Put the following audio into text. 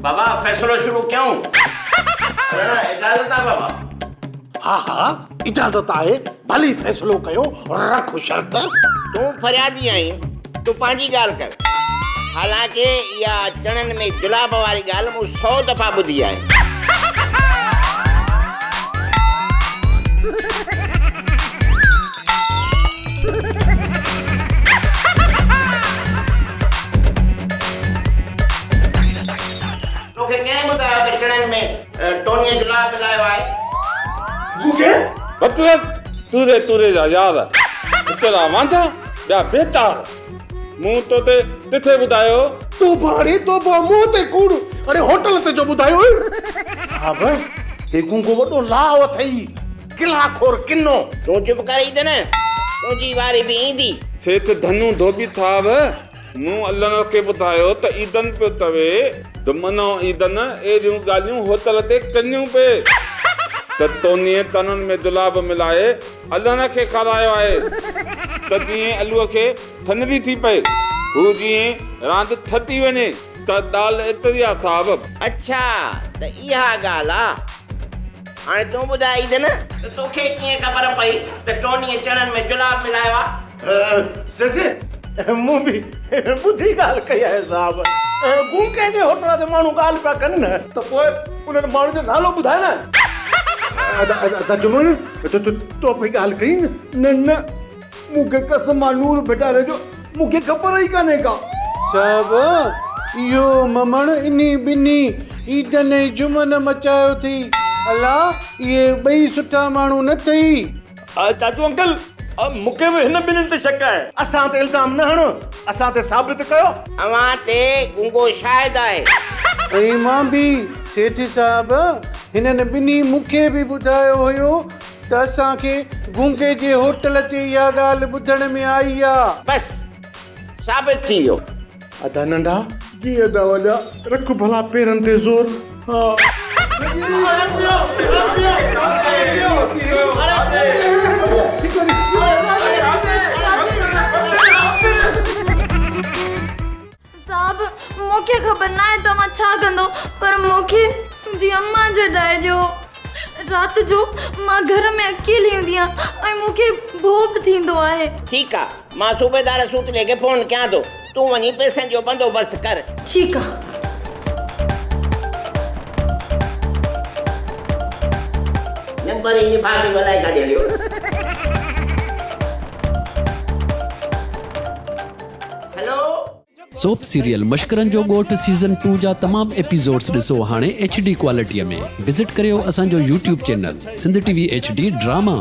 بابا فيصلو شروع ڪيون. رڻا اجازت آ بابا. ها ها اجازت آهي ڀلي فيصلو ڪيو رک شرط. تون فريادي آهين تون پنهنجي ڳالهه ڪر. حالانڪه اها چڻن ۾ جلاب واري ڳالهه مون سو دفعا ٻڌي آهي. توکي ڪنهن ٻڌايو ته چڻن ۾ ٽونيء جلاب ملايو آهي؟ گوگي! مطلب توري توري جا يار، هڪڙا واندا ٻيا بيتار. مون تو تي ڪٿي ٻڌايو؟ توبه اڙي توبه منهن تي ڪوڙ اڙي هوٽل تي جو ٻڌايو هئي. صاحب هي گونگو وڏو لاهه اٿئي. گلا خور ڪنو. تون چپ ڪر عيدن، تنهنجي واري به ايندي. سيٺ ڌنو ڌوٻي ٿاو، مون علڻ کي ٻڌايو ته عيدن پيو چوي ته منو عيدن اهڙيون ڳالهيون هوٽل تي ڪنيون پئي ته تونيء تنن ۾ دولاب ملائي علڻ کي کارايو آهي ته جيئن علوء کي ٿنري ٿي پئي، هو جيئن راند ٿتي وڃي ته ڳالهه ايتري آ ٿاو. اڇا ته اها ڳالهه آ. هاڻي تون ٻڌاء عيدن ته توکي ڪيئن خبر پئي ته ٽونيء چڻن ۾ جلاب ملايو آ؟ سيٺ، مون به ٻڌي ڳالهه ڪئي آهي صاحب. گونگي جي هوٽل تي ماڻهو ڳالهه پيا ڪن نه. ته پوء انهن ماڻهن جو نالو ٻڌاء نه. ادا جمن، تو پئي ڳالهه ڪئي نه؟ نه نه، مون کي قسم آ نور ڀٽاري جو، مون کي خبر ئي ڪانهي ڪا. صاحب، اهو ممڻ انهي ٻنهي عيدن ۽ جمعن مچايو ٿي. الا، اهي ٻئي سٺا ماڻهو نه ٿئي. چاچو انڪل، مون کي به هن ٻنهين تي شڪ آهي. اسان تي الزام نه هڻ، اسان تي ثابت ڪيو. اوهان تي گونگو شاهد آهي. ۽ مان به، سيٺ صاحب، هنن ٻنهي مون کي به ٻڌايو هيو ته اسان کي گونگي جي هوٽل تي اها ڳالهه ٻڌڻ ۾ آئي آ. بس، ثابت ٿي ويو. ادا ننڍا، جي ادا وڏا، رک ڀلا پيرن تي زور، ها. صاحب، مون کي خبر ناهي توهان ڇا ڪندو، پر مون کي منهنجي امان ڇڏائي ڏيو. رات جو مان گهر ۾ اڪيلي هوندي آهيان ۽ مون کي ڀؤ به ٿيندو آهي. ٺيڪ آ، مان صوبيدار سوتلي کي فون ڪيان ٿو، تون وڃي پئسن جو بندوبست ڪر. ٺيڪ آ. نمبر ئي نڀاڳي ولائي ڪاڏي هليو. هيلو. سوپ سيريل مشڪرن جو ڳوٺ سيزن ٽو جا تمام ايپيسوڊز ڏسو هاڻي ايڇ ڊي ڪوالٽي ۾ وزٽ ڪريو اسان جو YouTube channel Sindh T V H D drama.